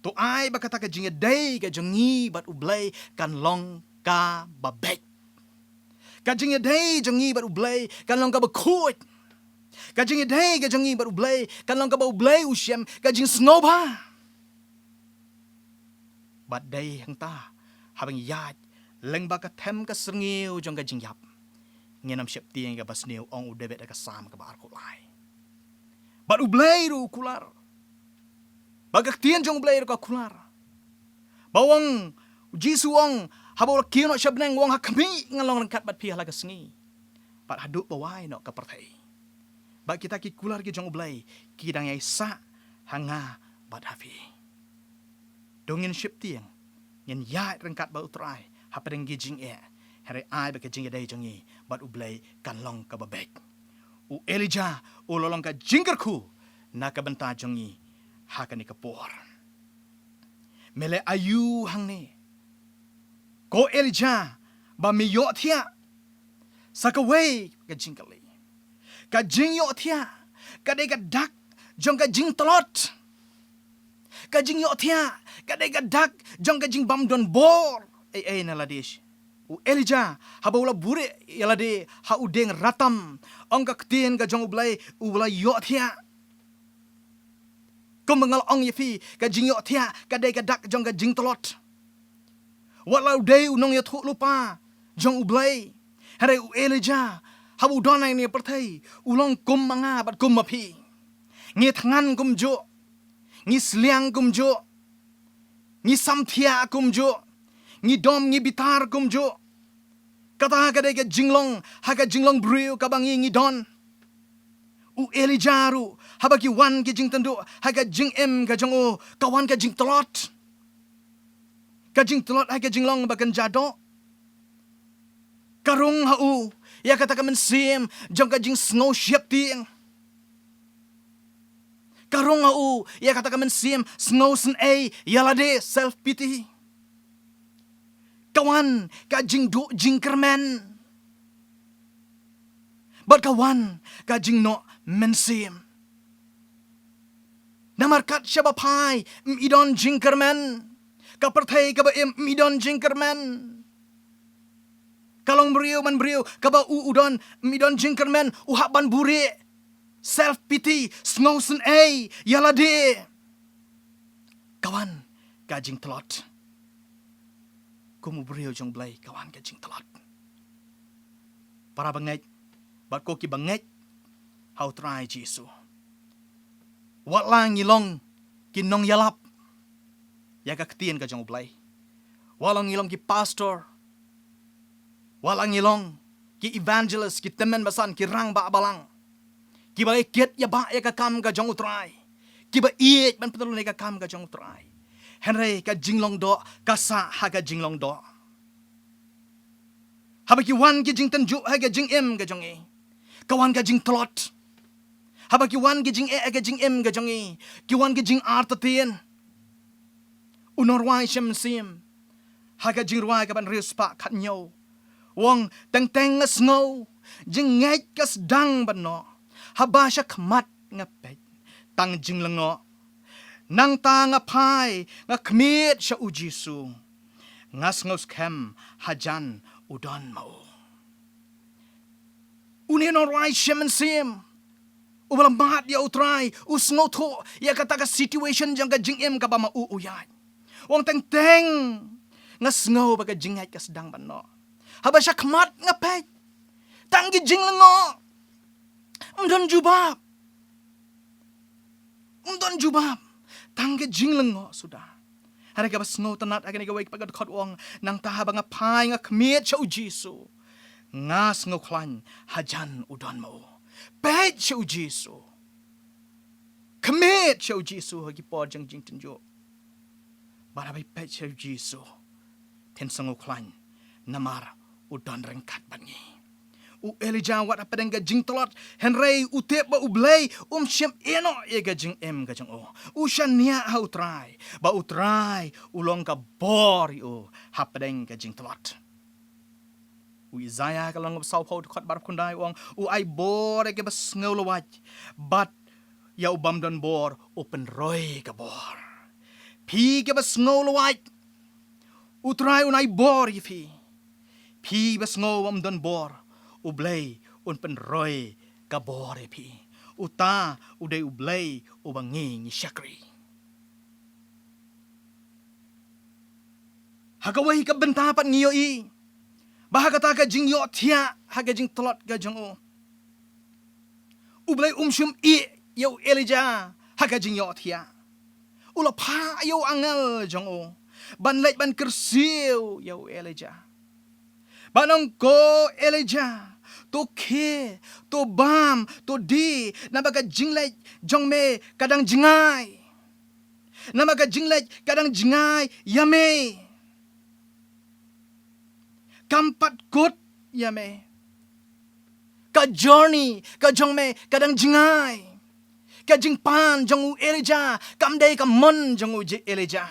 to ai ba kata ka jingïadei ka jong ngi bad U Blei kan long kaba beit. Ka jingïadei jong ngi bad U Blei kan long kaba khuid. Ka jingïadei ka jong ngi bad U Blei kan long kaba U Blei u shem, ka jingsngewbha. Bad dei hangta, haba ngi ïaid lyngba ka them ka syrngiew jong ka jingïap, ngin ym sheptieng ïa kaba sniew, ong u David ha ka Salm kaba arphew lai. Bad U Blei ruh u kular. Bad ka ktien jong U Blei ruh ka kular. Ba u ong, u Jisu u ong, haba u la kiew noh sha bneng, u ong, ha khmih ngan long ryngkat bad phi ha la ka sngi. Bad haduh ba wai noh ka pyrthei. Bad kita ki kular ki jong U Blei ki dang ïai sah ha nga bad ha phi. To ngin sheptieng, ngin ïaid ryngkat bad U Trai hapdeng ki jingeh. Hynrei ai ba ka jingïadei jong ngi bad U Blei kan long kaba beit. U Elijah u la long ka jingkyrkhu na ka bynta jong ngi ha kane ka por. Me leh aïu hangne, ko Elijah, ba me ïohthiah? Sa kawei ka jingkylli. Ka jingïohthiah ka dei ka dak jong ka jingtlot. Ka jingïohthiah ka dei ka dak jong ka jingbym don bor ei ei na lade shi. U Elijah, haba u la buhrieh ïa lade ha u dieng ratam, ong ka ktien ka jong U Blei, u la ïohthiah. Kumba nga la ong ïa phi, ka jingïohthiah ka dei ka dak jong ka jingtlot. Wat la u dei u nongïathuhlypa jong U Blei, hynrei u Elijah, haba u don ha kane ka pyrthei, u long kum ma nga bad kum ma phi. Ngi thngan kumjuh, ngi sliang kumjuh, ngi samthiah kumjuh, ngi dom ngi bitar kumjuh. Kata ka dei ka jinglong, ha ka jinglong briew kaba ngi ngi don. U Elijah ruh, haba ki wan ki jingtynjuh ha ka jingim ka jong u, ka wan ka jingtlot. Ka jingtlot ha ka jinglong ba kan jia doh. Ka rung ha u ïa kata ka mynsiem jong ka jingsngew sheptieng. Ka rung ha u ïa kata ka mynsiem sngewsynei ïa lade, self pity. Ka wan ka jingduh jingkyrmen bad ka wan ka jingnoh mynsiem. Namar kat shaba phai, ym i don jingkyrmen. Ka pyrthei kaba im, ym i don jingkyrmen. Ka longbriew manbriew kaba u u don, ym i don jingkyrmen, u hap ban buhrieh. Self pity, sngewsynei ïa lade. Ka wan ka jingtlot. Kum u briew jong U Blei, ka wan ka jingtlot. Para bangeit bad ko kiba ngeit ha U Trai Jisu, wat la ngi long ki nongïalap ïa ka ktien ka jong U Blei, wat la ngi long ki pastor, wat la ngi long ki evangelist, ki tymmen basan, ki rangbah balang, kiba la kit ïa ba ïa ka kam ka jong U Trai, kiba ïeit ban pynlong ïa ka kam ka jong U Trai, hynrei ka jinglong doh ka sah ha ka jinglong doh. Haba ki wan ki jingtynjuh ha ka jingim ka jong ngi, ka wan ka jingtlot. Haba ki wan ki jingeh ha ka jingim ka jong ngi, ki wan ki jingartatien. U nongrwai Shem Mynsiem, ha ka Jingrwai kaba hynriew spah khathynñiew, u ong, teng teng nga sngew jingngeit ka sdang ban noh, haba sha khmat nga peit tang jinglyngngoh. Nangta nga phai, nga khmied sha U Jisu, nga sngew skhem hajan u don ma u. Une u nongrwai Shem Mynsiem, uba la mad ïa U Trai, u sngewthuh ïa kata ka situation jong ka jingim kaba ma u u ïaid. U ong, teng teng nga sngew ba ka jingngeit ka sdang ban noh, haba sha khmat nga peit tang ki jinglyngngoh. Ym don jubab. Ym don jubab. Tang ki jinglyngngoh suda. Hynrei kaba sngewtynnat ha kane kawei pat ka dkhot u ong, nangta haba nga phai, nga khmied sha U Jisu, nga sngew khlaiñ hajan u don ma u. Peit sha U Jisu. Khmied sha U Jisu ha ki por jong jingtynjuh. Bad haba phi peit sha U Jisu, phin sngew khlaiñ, namar u don ryngkat bad ngi. U Elijah wat hapdeng ka jingtlot, hynrei u tip ba U Blei um shym ïehnoh ïa ka jingim ka jong u. U shaniah ha U Trai, ba U Trai u long ka bor ïa u hapdeng ka jingtlot. U Isaiah ka lynnong ba sawphew, dkhot ba arphew khyndai u ong, u ai bor ïa kiba sngew lwait, bad ïa u bym don bor u pynroi ka bor. Phi kiba sngew lwait, U Trai un ai bor ïa phi. Phi ba sngew bym don bor, U Blei un pynroi ka bor ïa phi. Uta u dei U Blei uba ngi ngi shakri. Ha kawei ka bynta pat ngi ïohi ba ha kata ka jingïohthiah ha ka jingtlot ka jong u, U Blei um shym ïeh ïa u Elijah ha ka jingïohthiah. U la phah ïa u angel jong u ban leit ban kyrsiew ïa u Elijah, ban ong, ko Elijah, to khie, to bam, to die, namar ka jingleit jong me ka dang jngai. Namar ka jingleit ka dang jngai ïa me. Kam pat kut ïa me. Ka journey ka jong me ka dang jngai. Ka jingpan jong u Elijah kam dei ka mon jong u Elijah.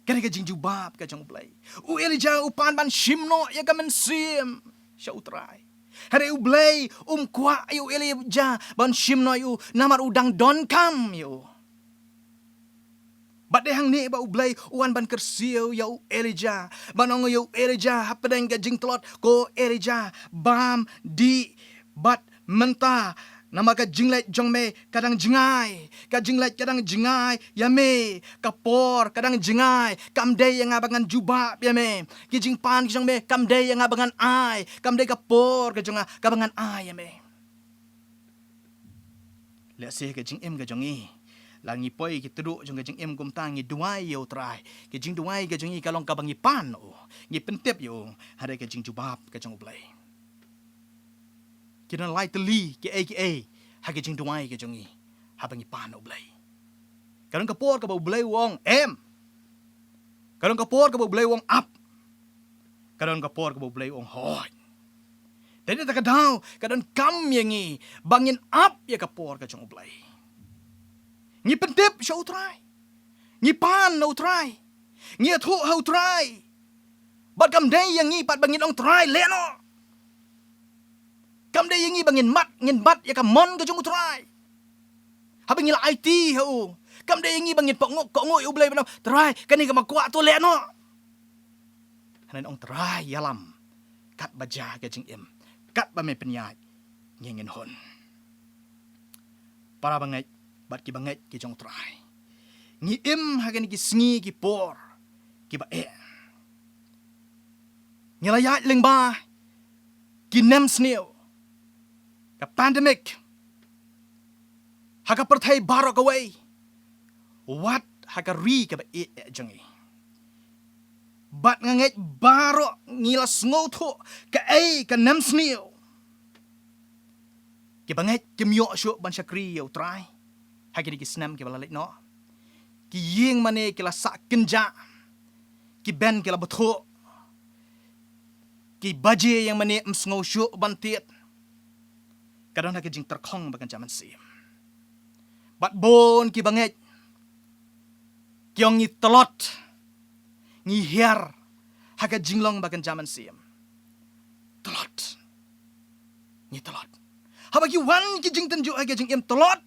Kane ka jingjubab ka jong U Blei. U Elijah u pan ban shim noh ïa ka mynsiem sha U Trai. Hynrei U Blei um kwah ïa u Elijah ban shim noh ïa u, namar u dang donkam ïa u. Bad dei hangne ba U Blei u wan ban kyrsiew ïa u Elijah, ban ong ïa u Elijah hapdeng ka jingtlot, ko Elijah, bam dih bad mynta, namar ka jingleit jong me ka dang jngai, ka jingleit ka dang jngai ïa me, ka por ka dang jngai, kam dei ïa nga ba ngan jubab ïa me, ki jingpan ki jong me kam dei ïa nga ba ngan ai, kam dei ka por ka jong nga kaba ngan ai ïa me. Lehse ka jingim ka jong ngi, la ngi poi ki tdong jong ka jingim kumta, ngi duwai ïa U Trai, ka jingduwai ka jong ngi ka long kaba ngi pan ïa u, ngi pyntip ïa u, hynrei ka jingjubab ka jong U Blei. Ki don lai tylli kiei kiei ha ka jingduwai ka jong ngi haba ngi pan ïa U Blei. Ka don ka por kaba U Blei u ong em. Ka don ka por kaba U Blei u ong ap. Ka don ka por kaba U Blei u ong hooid. Te na kata ka daw ka donkam ïa ngi ba ngin ap ïa ka por ka jong U Blei. Ngi pyntip sha U Trai, ngi pan na U Trai, ngi ïathuh ha U Trai. Bad kam dei ïa ngi pat ba ngin ong Trai leh noh. Kam dei ïa ngi ba ngin mad, ngin bat ïa ka mon ka jong U Trai haba ngi la aiti ha u. Kam dei ïa ngi ba ngin pok nguk, kok nguk ïa U Blei ban ong Trai, kane ka ma kwah to leh noh. Hynrei ong Trai ïalam, katba jia ka jingim, katba me pynïaid, ngi ngin hun. Para bangeit bad ki bangeit ki jong U Trai, ngi im ha kine ki sngi ki por kiba eh. Ngi la ïaid lyngba ki nemsniew, ka pandemic, ha ka pyrthei baroh kawei, wat ha ka ri kaba ïeit eh jong ngi. Bad nga ngeit baroh ngi la sngewthuh kaei ka nemsniew. Ki bangeit kim ïoh shuh ban shakri ïa U Trai ha kine ki snem kiba la leit noh. Ki ïing mane ki la sah kynjah, ki ben ki la bthuh, ki baje ïing mane ym sngew shuh ban tied. Ka don ha ka jingtyrkhong ba kynja mynsiem. Bad bun ki bangeit ki ong ngi tlot, ngi hiar ha ka jinglong ba kynja mynsiem. Tlot, ngi tlot. Haba ki wan ki jingtynjuh ha ka jingim tlot.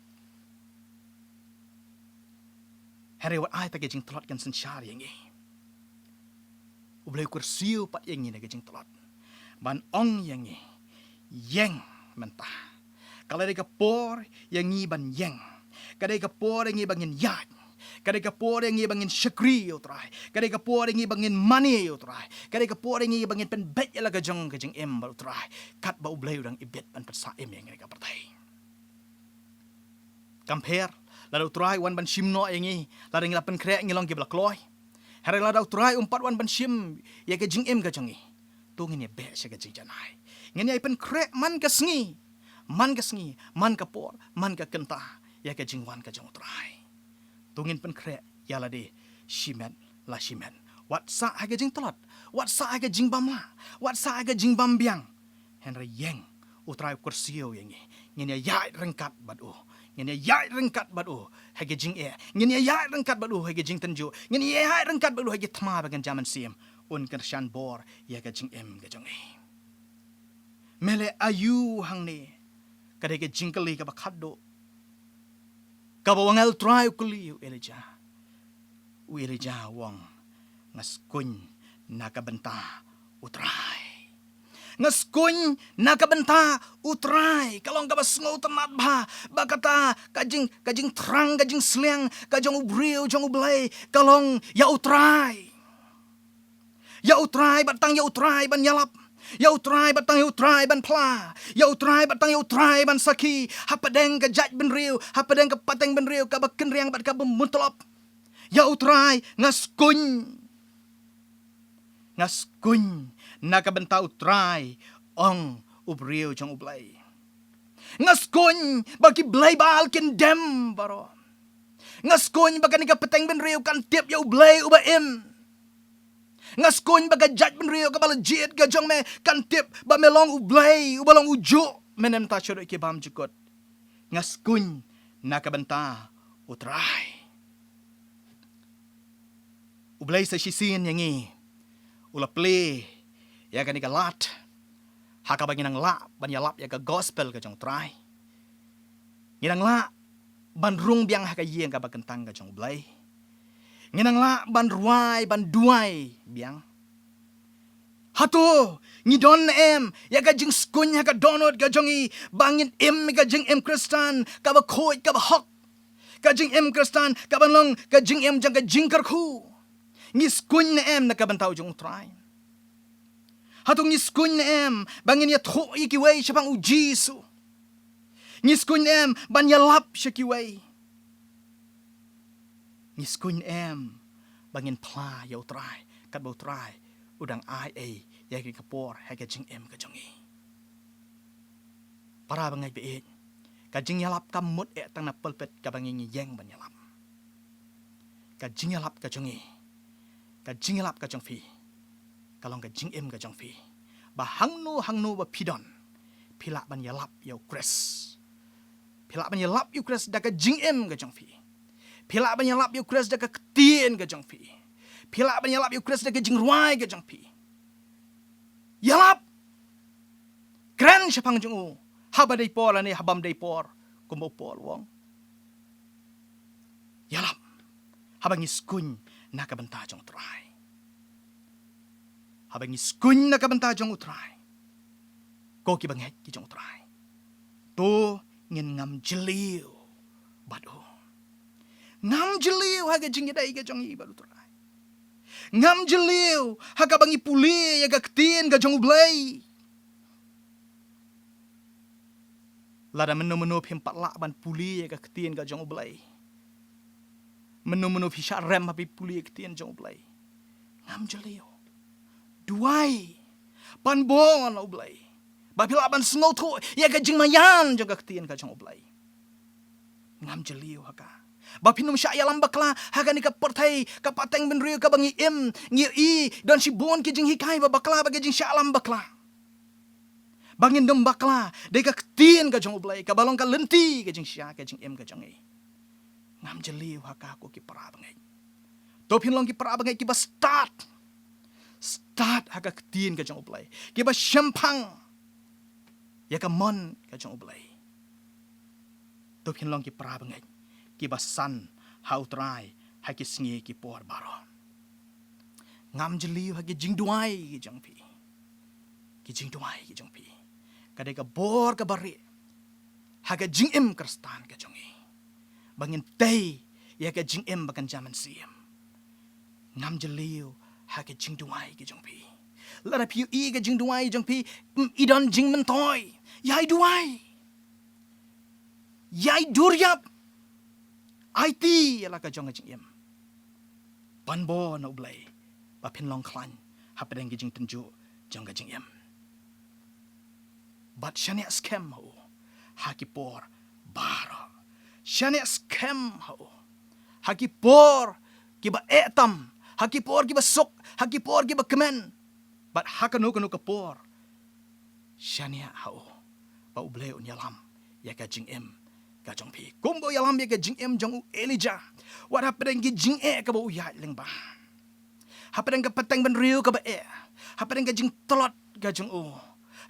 Hynrei wat ai ta ka jingtlot kan synshar ïa ngi. U Blei u kyrsiew pat ïa ngi na ka jingtlot ban ong ïa ngi, ïeng mynta. Ka la dei ka por ïa ngi ban ïeng. Ka dei ka por ïa ngi ba ngin ïaid. Ka dei ka por ïa ngi ba ngin shakri ïa U Trai. Ka dei ka por ïa ngi ba ngin mane ïa U Trai. Ka dei ka por ïa ngi ba ngin pynbeit ïa la ka jong ka jingim bad U Trai, katba U Blei u dang ibit ban pynsah im ïa ngi na ka pyrthei. Kam pher lada U Trai u wan ban shim noh ïa ngi, lada ngi la pynkhreh ngi long kiba la kloi. Hynrei lada U Trai um pat wan ban shim ïa ka jingim ka jong ngi, to ngin ïa beh sha ka jingjanai. Ngin ïa pynkhreh man ka sngi, man ka sngi, man ka por, man ka kynta ïa ka jingwan ka jong U Trai. To ngin pynkhreh ïa lade shimet la shimet. Wat sah ha ka jingtlot, wat sah ha ka jingbymlah, wat sah ha ka jingbymbiang. Hynrei ïeng, U Trai u kyrsiew ïa ngi. Ngin ïa ïaid ryngkat bad u. Ngin ïa ïaid ryngkat bad u ha ka jingeh. Ngin ïa ïaid ryngkat bad u ha ka jingtynjuh. Ngin ïa ïaid ryngkat bad u ha ka thma ba kynja mynsiem. Un kyrshan bor ïa ka jingim ka jong ngi. Me leh aïu hangne? Ka dei ka jingkylli kaba khatduh kaba u angel Trai u kylli ïa u Elijah. U Elijah u ong, nga skuiñ na ka bynta U Trai. Nga skuiñ na ka bynta U Trai. Ka long kaba sngewtynnad bha ba kata ka jing, ka jingthrang, ka jingsliang ka jong u briew jong U Blei ka long ïa U Trai. Ïa U Trai bad tang ïa U Trai ban ïalap. Ïa U Trai bad tang ïa U Trai ban phla. Ïa U Trai bad tang ïa U Trai ban sakhi hapdeng ka jaitbynriew, hapdeng ka pateng bynriew kaba kynriang bad kaba mutlop. Ïa U Trai nga skuiñ. Nga skuiñ na ka bynta U Trai, ong u briew jong U Blei. Nga skuiñ ba ki blei Baal kin dem baroh. Nga skuiñ ba kane ka pateng bynriew kan tip ïa U Blei uba im. Nga skuiñ ba ka jaitbynriew kaba la jied ka jong me kan tip ba me long U Blei uba long ujuh, me nym ta shuh ki bymjukut. Nga skuiñ na ka bynta U Trai. U Blei sa shisien ïa ngi u la plie ïa kane ka lad ha kaba ngi nang lah ban ïalap ïa ka gospel ka jong U Trai. Ngi nang lah ban rung biang ha ka ïing kaba kyntang ka jong U Blei. Ngi nang lah ban rwai, ban duwai biang. Hato ngi don ne em ïa ka jingskun ha ka dohnud ka jong ngi ba ngin im ïa ka jingim Khristan kaba khuid, kaba hok, ka jingim Khristan kaba long ka jingim jong ka jingkyrkhu? Ngi skun ne em na ka bynta jong U Trai? Hato ngi skun ne em ba ngin ïathuh ïa kiwei shaphang U Jisu? Ngi skun ne em ban ïalap sha kiwei? Ngi skun ne em ba ngin phla ïa U Trai katba U Trai u dang ai ei ïa ka por ha ka jingim ka jong ngi? Para bangeit baieit, ka jingïalap kam mut eh tang na pulpit kaba ngi ngi ïeng ban ïalap. Ka jingïalap ka jong ngi, ka jingïalap ka jong phi, ka long ka jingim ka jong phi. Ba hangno hangno ba phi don, phi lah ban ïalap ïa U Khrist. Phi lah ban ïalap ïa U Khrist da ka jingim ka jong phi. Phi lah ban ïalap ïa U Khrist da ka ktien ka jong phi. Phi lah ban ïalap ïa U Khrist da ka jingrwai ka jong phi. Ïalap. Kren shaphang jong u haba dei por lane haba ym dei por, kumba u Paul u ong. Ïalap. Haba ngi skun na ka bynta jong U Trai. Haba ngi skun na ka bynta jong U Trai, ko ki bangeit ki jong U Trai, to ngin ngam jylliew bad u. Ngam jylliew ha ka jingïadei ka jong ngi bad U Trai. Ngam jylliew ha kaba ngi pule ïa ka ktien ka jong U Blei. Lada mynno mynno phim pat lah ban pule ïa ka ktien ka jong U Blei, mynno mynno phi shah rem ha phi pule ïa ka ktien jong U Blei, ngam jylliew. Duwai. Pan bor na U Blei ba phi lah ban sngewthuh ïa ka jingmaïan jong ka ktien ka jong U Blei. Ngam jylliew ha ka ba phin ym shah ïalam bakla ha kane ka pyrthei, ka pateng bynriew kaba ngi im, ngi i don shibun ki jinghikai ba bakla, ba ki jingshah ïalam bakla. Ba ngin ym bakla da ka ktien ka jong U Blei kaba long ka lynti ka jingshisha ka jingim ka jong ngi. Ngam jylliew ha ka, ko ki para bangeit. To phin long ki para bangeit kiba stad. Stad ha ka ktien ka jong U Blei, kiba shemphang ïa ka mon ka jong U Blei. To phin long ki para bangeit kiba san ha U Trai ha ki sngi ki por baroh. Ngam jylliew ha ki jingduwai ki jong phi. Ki jingduwai ki jong phi ka dei ka bor kaba rieh ha ka jingim Khristan ka jong ngi, ba ngin tei ïa ka jingim ba kan jam mynsiem. Ngam jylliew ha ka jingduwai ka jong phi. Lada phi ïohi ka jingduwai jong phi, mm, i don jingmyntoi, ïai duwai, ïai duriap, aiti ïa la ka jong ka jingim. Pan bor na U Blei ba phin long khlaiñ hapdeng ki jingtynjuh jong ka jingim. Bad shaniah skhem ha u ha ki por baroh. Shaniah skhem ha u ha ki por kiba eh tam, ha ki por kiba suk, ha ki por kiba kmen, bad ha kano kano ka por. Shaniah ha u ba U Blei un ïalam ïa ka jingim ka jong phi, kumba u ïalam ïa ka jingim jong u Elijah. Wat hapdeng ki jingeh kaba u ïaid lyngba, hapdeng ka pateng bynriew kaba eh, hapdeng ka jingtlot ka jong u,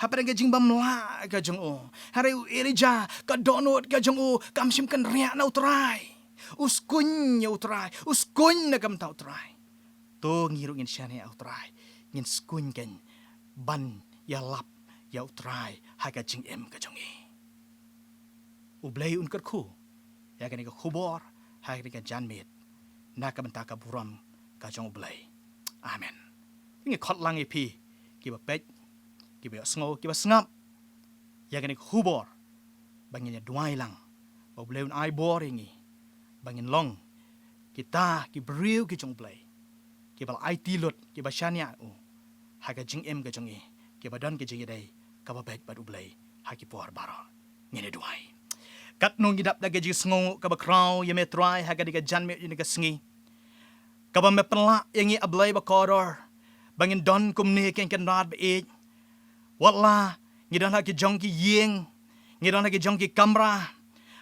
hapdeng ka jingbymlah ka jong u, hynrei u Elijah, ka dohnud ka jong u kam shym kynriah na U Trai. U skun ïa U Trai, u skun na ka bynta U Trai. To ngi ruh ngin shaniah ïa U Trai, ngin skun kein ban ïalap ïa U Trai ha ka jingim ka jong ngi. U Blei un kyrkhu ïa kane ka khubor ha kane ka janmiet na ka bynta ka burom ka jong U Blei. Amen. Ngi khot lang ïa phi kiba peit, kiba ïohsngew, kiba sngap ïa kane ka khubor, ba ngin ïa duwai lang ba U Blei un ai bor ïa ngi, ba ngin long kita ki briew ki jong U Blei, kiba la aiti lut, kiba shaniah u ha ka jingim ka jong ngi, kiba don ka jingïadei kaba beit bad U Blei ha ki por baroh. Ngin ïa duwai. Katno ngi dap da ka jingsngew kaba khraw ïa me Trai ha kane ka janmiet, ïa kane ka sngi, kaba me pynlah ïa ngi, A Blei ba kordor, ba ngin don kumne, ko Kynrad ba ïeit. Watla ngi don ha ki jong ki ïing, ngi don ha ki jong ki kamra,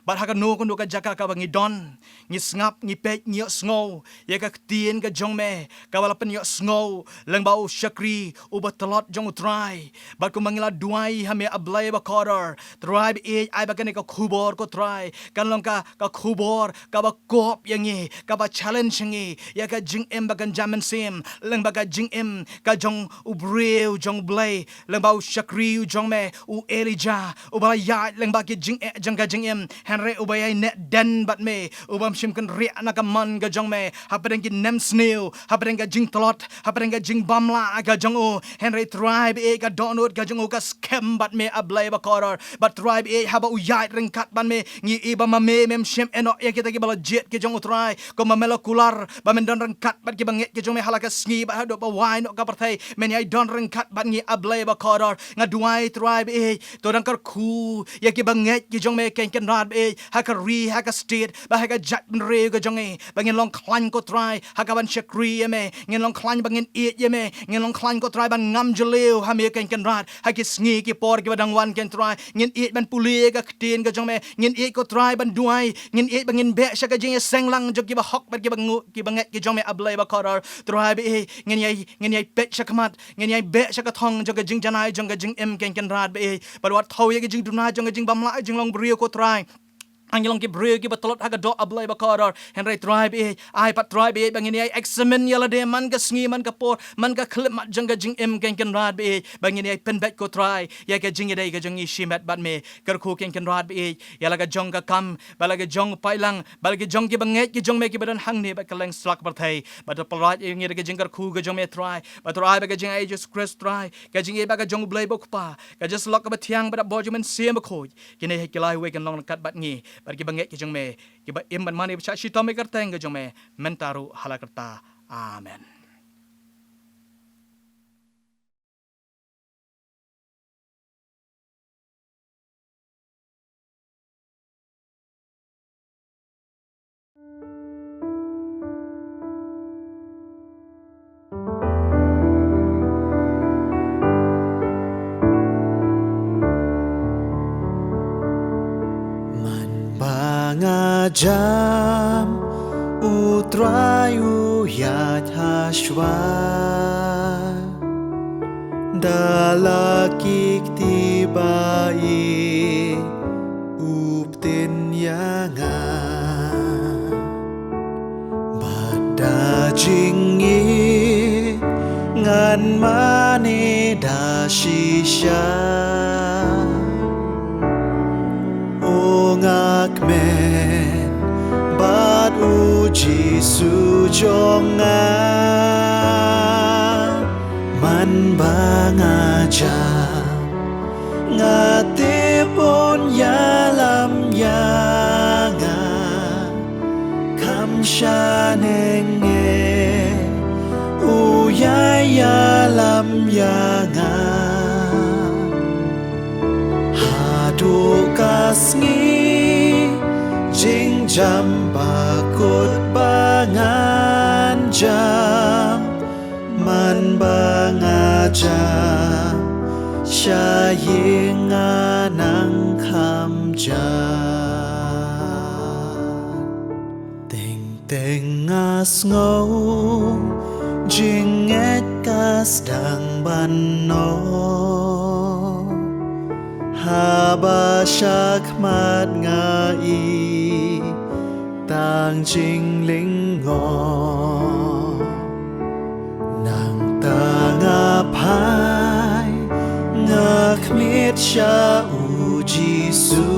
Bad ha kano kano ka jaka kaba ngi don, ngi sngap, ngi peit, ngi ïohsngew ïa ka ktien ka jong me kaba la pynïohsngew lyngba u shakri uba tlot jong U Trai. Bad kumba ngi la duwai ha me, A Blei bakordor, Trai baieit, ai ba kane ka khubor, ko Trai, kan long ka, ka khubor kaba kop ïa ngi, kaba challenge ïa ngi ïa ka jingim ba kynja mynsiem, lyngba ka jingim ka jong u briew jong U Blei, lyngba u shakri u jong me u Elijah, uba la ïaid lyngba ki jingeh jong ka jingim, hynrei uba ïai neh dien bad me, u bym shym kynriah na ka mon ka jong me, hapdeng ki nemsniew, hapdeng ka jingtlot, hapdeng ka jingbymlah ka jong u. Hynrei Trai baieit, ka dohnud ka jong u ka skhem bad me, A Blei bakordor. Bad Trai baieit, haba u ïaid ryngkat bad me, ngi i ba ma me mem shym ïehnoh ïa kita kiba la jied ki jong u Trai. Kumba me la kular ba men don ryngkat bad kiba ngeit ki jong me ha la ka sngi bad haduh ba wai noh ka pyrthei, men ïai don ryngkat bad ngi, A Blei bakordor. Nga duwai, Trai baieit, to dang kyrkhu ïa kiba ngeit ki jong me, Kynrad Kynrad baieit, ha ka ri, ha ka state, bad ha ka jaitbynriew ka jong ngi, ba ngin long khlaiñ, ko Trai, ha kaban shakri ïa me, ngin long khlaiñ ba ngin ïeit ïa me, ngin long khlaiñ, ko Trai, ban ngam jylliew ha me, Kynrad Kynrad, ha ki sngi ki por kiba dang wan, Kynrad Kynrad, ngin ïeit ban pule ïa ka ktien ka jong me, ngin ïeit, ko Trai, ban duwai, ngin ïeit ba ngin beh sha ka jingïaseng lang jong kiba hok bad kiba ngu, kiba ngeit ki jong me, A Blei bakordor. Trai baieit, ngin ïai, ngin ïai peit shakhmat, ngin ïai beh sha ka thong jong ka jingjanai jong ka jingim, Kynrad Kynrad baieit, bad wat thew ïa ka jingduna jong ka jingbymlah, ka jinglong briew, ko Trai. Ngi long ki briew kiba tlot ha ka doh, A Blei bakordor. Hynrei Trai baieit, ai pat, Trai baieit, ba ngin ïai examine ïa lade man ka sngi, man ka por, man ka khyllipmat jong ka jingim, Kynrad Kynrad baieit, ba ngin ïai pynbeit, ko Trai, ïa ka jingïadei ka jong ngi shimet bad me. Kyrkhu, Kynrad Kynrad baieit, ïa la ka jong ka kam, bad la ka jong u paidlang, bad la ka jong kiba ngeit ki jong me kiba don hangne bad kylleng sla ka pyrthei. Bad to pyllait ïa ngi da ka jingkyrkhu ka jong me, Trai. Bad Trai, bad ka jingai Jisu Khrist, Trai, ka jingïeit bad ka jong U Blei ba U Kpa, ka jingïasyllok kaba thiang bad bor jong U Mynsiem Bakhuid, kine hi ki lai wei kin long ryngkat bad ngi bad kiba ngeit ki jong me, kiba im bad mane bad shah shitom ïa ka kyrteng ka jong me, mynta ruh ha la karta. Amen. Man ba nga jam, U Trai u ïaid ha shuwa. Da la ki kti ba-ïeit u btin ïa nga. Bad da jingïeit ngan mane da shisha. O nga kmen bad U Jisu jong nga. Man ba nga jam, nga tip un ïalam ïa nga. Kham shaniah ngeit u ïai ïalam ïa nga. Haduh ka sngi jingjam ba kut ba ngan jam. Man ba nga jam, sha ïing nga nang kham jan. Teng teng nga sngew jingngeit ka sdang ban noh. Haba shakhmat nga ïohi tang jinglyngngoh. Nangta nga phai, nga khmih sha U Jisu.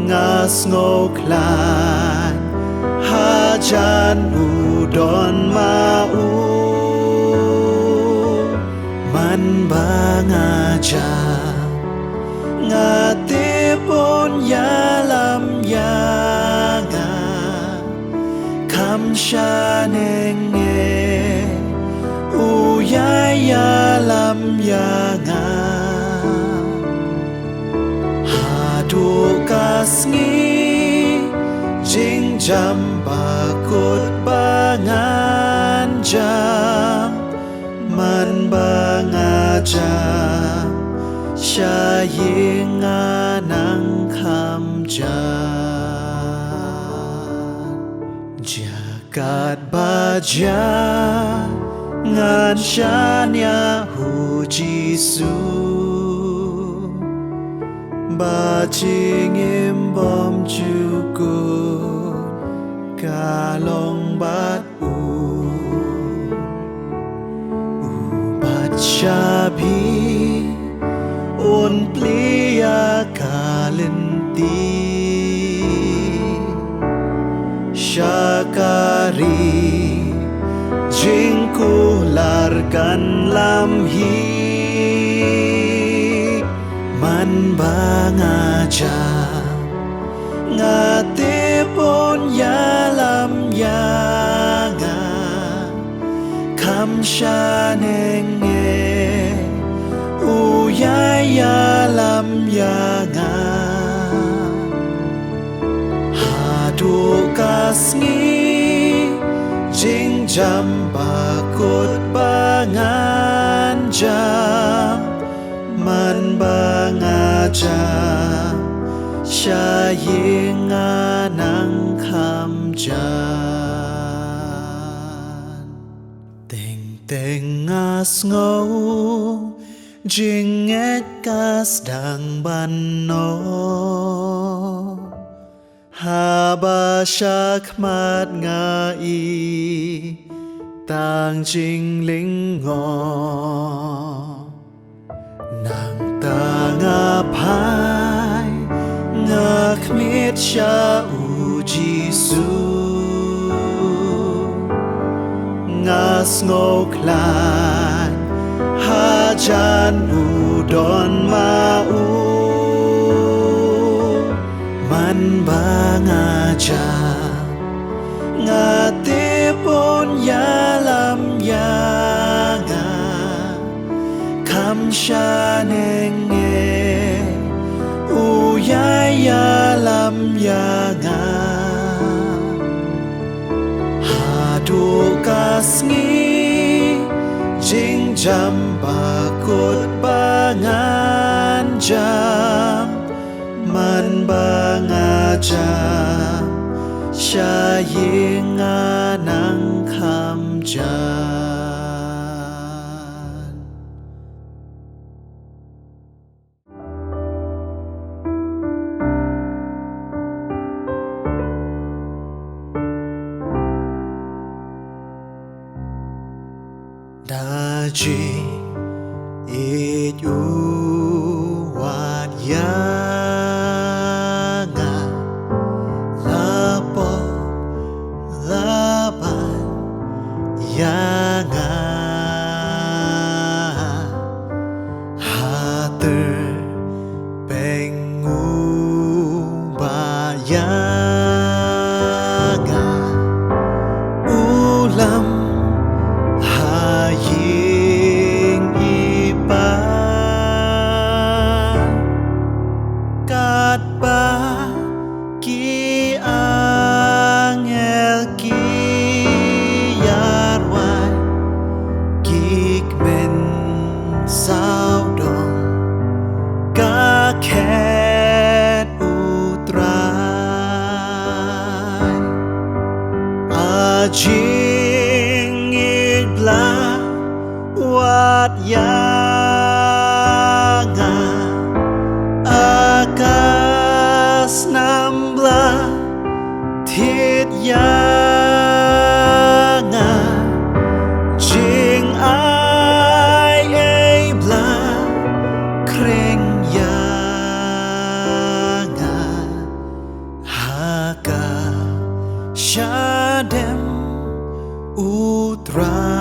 Nga sngewkhlaiñ hajan u don ma u. Man ba nga jam, nga tip un ïalam ïa nga. Kham shaniah ngeit u ïai ïalam ïa nga. Haduh ka sngi jingjam ba kut ba ngan jam. Man ba nga jam, sha ïing nga nang kham jan. Jia katba jia ngan shaniah ha U Jisu, ba jingim bymjukut ka long bad u. U bat sha phi, un plie ïa ka lynti sha ka ri jingkular kan lam hi. Man ba nga jam, nga tip un ïalam ïa nga. Kham shaniah, u ïai ïalam ïa nga. Haduh ka sngi, jingjam ba kut ba ngan jam. Man ba nga jam, sha ïing nga nang kham jan. Teng teng nga sngew jingngeit ka sdang ban noh. Haba shakhmat nga i tang jinglyngngoh. Nangta nga phai, nga khmih sha U Jisu. Nga sngewkhlaiñ hajan u don ma u. Man ba nga jam, nga tip un ïalam ïa nga. Kham shaniah, u ïai ïalam ïa nga. Haduh ka sngi, jingjam ba kut ba ngan jam. Man ba nga jam, sha ïing nga nang kham jan. Da jingïeit u wad ïa nga, la pop la ban ïa nga. Ha tyrpeng u bah ïa nga, u lam ha ïing i Pa. Katba ki angel ki ïarwai, ki kmen sawdong ka khet u Trai. A jingïeit Blei wad ïa nga, a ka snam Blei thied ïa nga, jingai ei Blei khring ïa nga. Ha ka shadem u Trai.